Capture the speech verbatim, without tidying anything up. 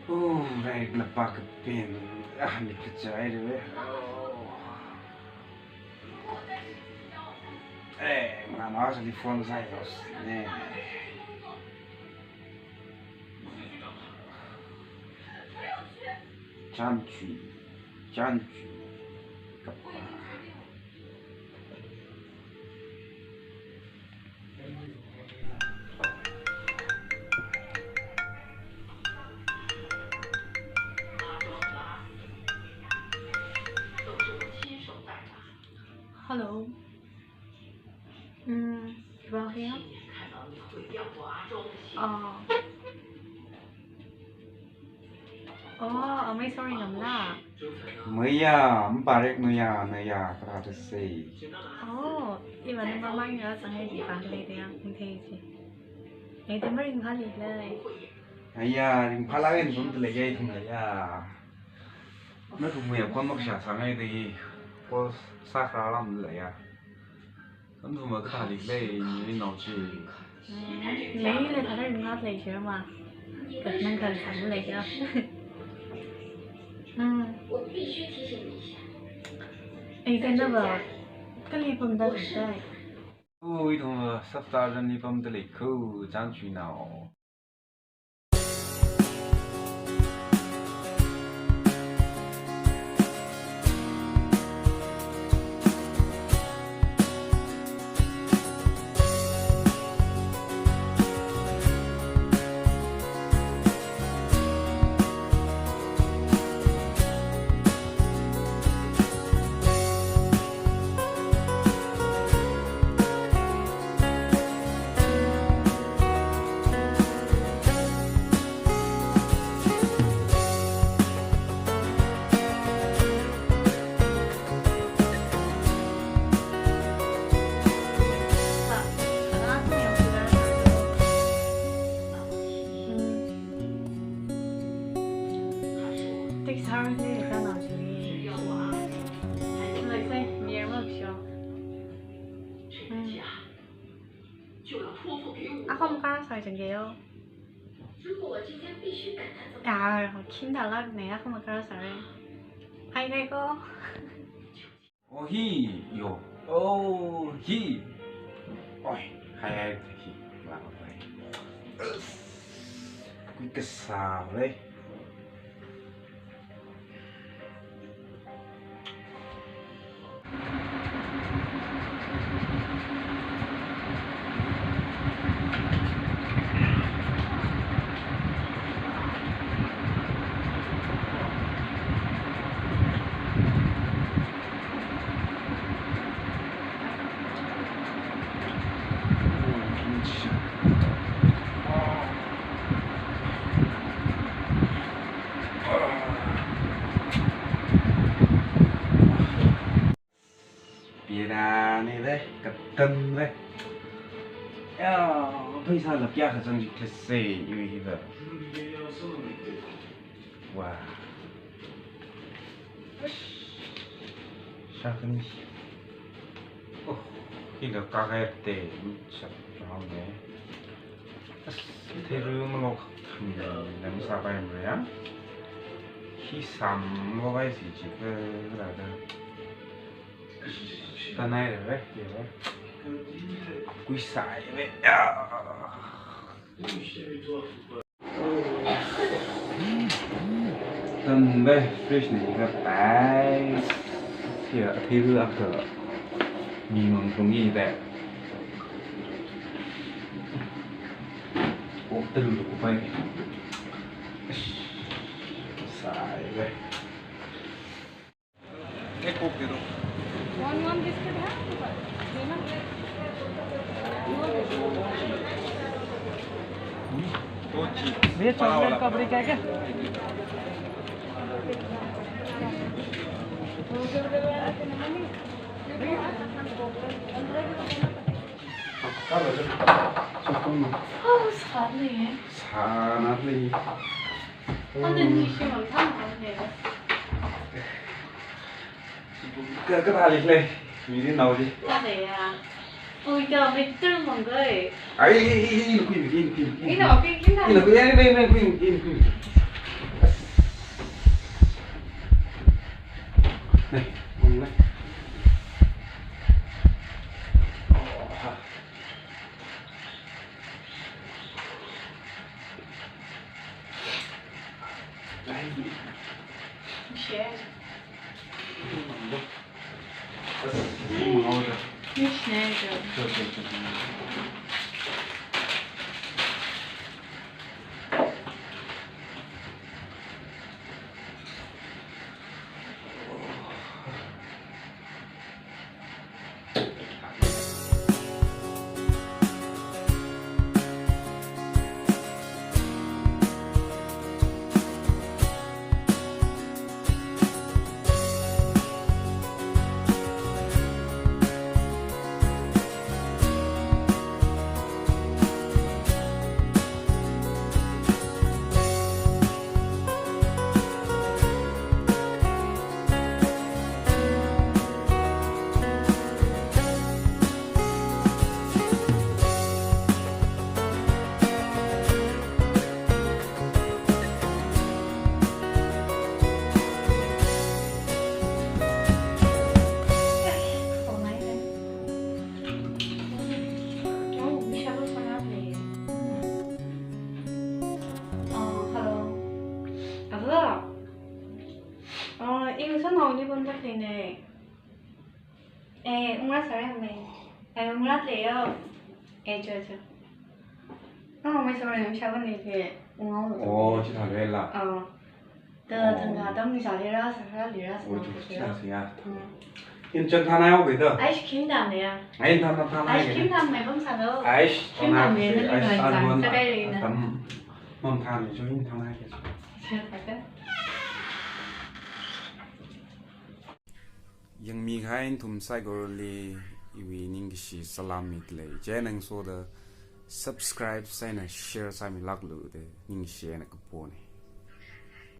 Oh, lairik la pākapin. Ah, mik kachai de. Oh. Eh, nganāsāli phone sāi los ne. Chānchui, chānchui, kapā. Hello. Mm, khipākha? Oh. Oh, amei sorry ngamla. Meiya, mparik meiya, meiya, kathāda sei. Oh, iva number mang ya, sangai di pa le de ya, ning thei ji. Eh, de maringphāli le. Aya, ringphālāk eina pamda leiya, ithum leiya. Nathum meiya kon makashā sāngai de hi. Ko sākharā lam leiya. Nathum makathāli lei, ni nao chi. Mm, leile thāda ringphā lei shira ma. Kat nang kan sang lei shira. Mm. Ei, kan na ba, kali pamda lei shai. Ui, ithum va, sāpta jan li pamda lei ko, chānchui nao. Akhama kara sāchangkeiyo. Ya, khinda lāk ne, akhama kara sāra. Hai, hai ko. Oh, hi, yo. Oh, hi. Oi, hai, hai, hi. Lāk hai. Kui kasā lei. Pira ni de, katan de. Ya, pheisā lāk ya kachang jik these, yu hi de. Wow. Shakni. Oh, hila kakai te, chap rao ne. As, theru malok, hmm, nang sabai mre ya. Hi sam lo bai si chi ke, ra da. Tanai re, ye re. Kui sai re. Ya. Tan bai, fresh ni ka pai. Sia, athei ru akha. Mi mang thong yi de. Ko talu ko pai. Sai bai. Ek Coke de do. One, one biscuit है आपके पास? ये ना? दो चीज। भैया, chocolate का brick है क्या? Oh, साथ नहीं है। साथ नहीं। हाँ, नहीं, नहीं, इसे हम काम करने हैं। Ka, kathāli lei, mi ni nao ji. Kathāya. Ui, ka mi tur mong gai. Ai, ai, ai, ai, ina kui, ina kui, ina kui, ina kui. Ina kui, ina kui, ina kui, ina kui. Oh, hello. Hello. Uh, I ngasānao li bondakleina. Eh, ungra sare me. Eh, ungra leyo. Eh, cho, cho. Oh, mai sare me shaba ne ke. Unga. Oh, chithālala. Oh. Da, oh, thangkha atam ni sālira, sālira, sālira. Oh, chithā sāya. Hmm. Ina chān thanai o kida. Ice cream dam ya. Ai, than, than, than, ice cream dam mai bam sālo. Ice cream dam ya, ice cream dam. Sākahaina. Tam, mam than ni cho, ina thanai ke cho. Sure, okay. Yangmi kahai nathum saikorali iwui ningkashi salam midalei. Chieina ngasoda subscribe sāhaina share sāmilāklu da ningshi eina kapona.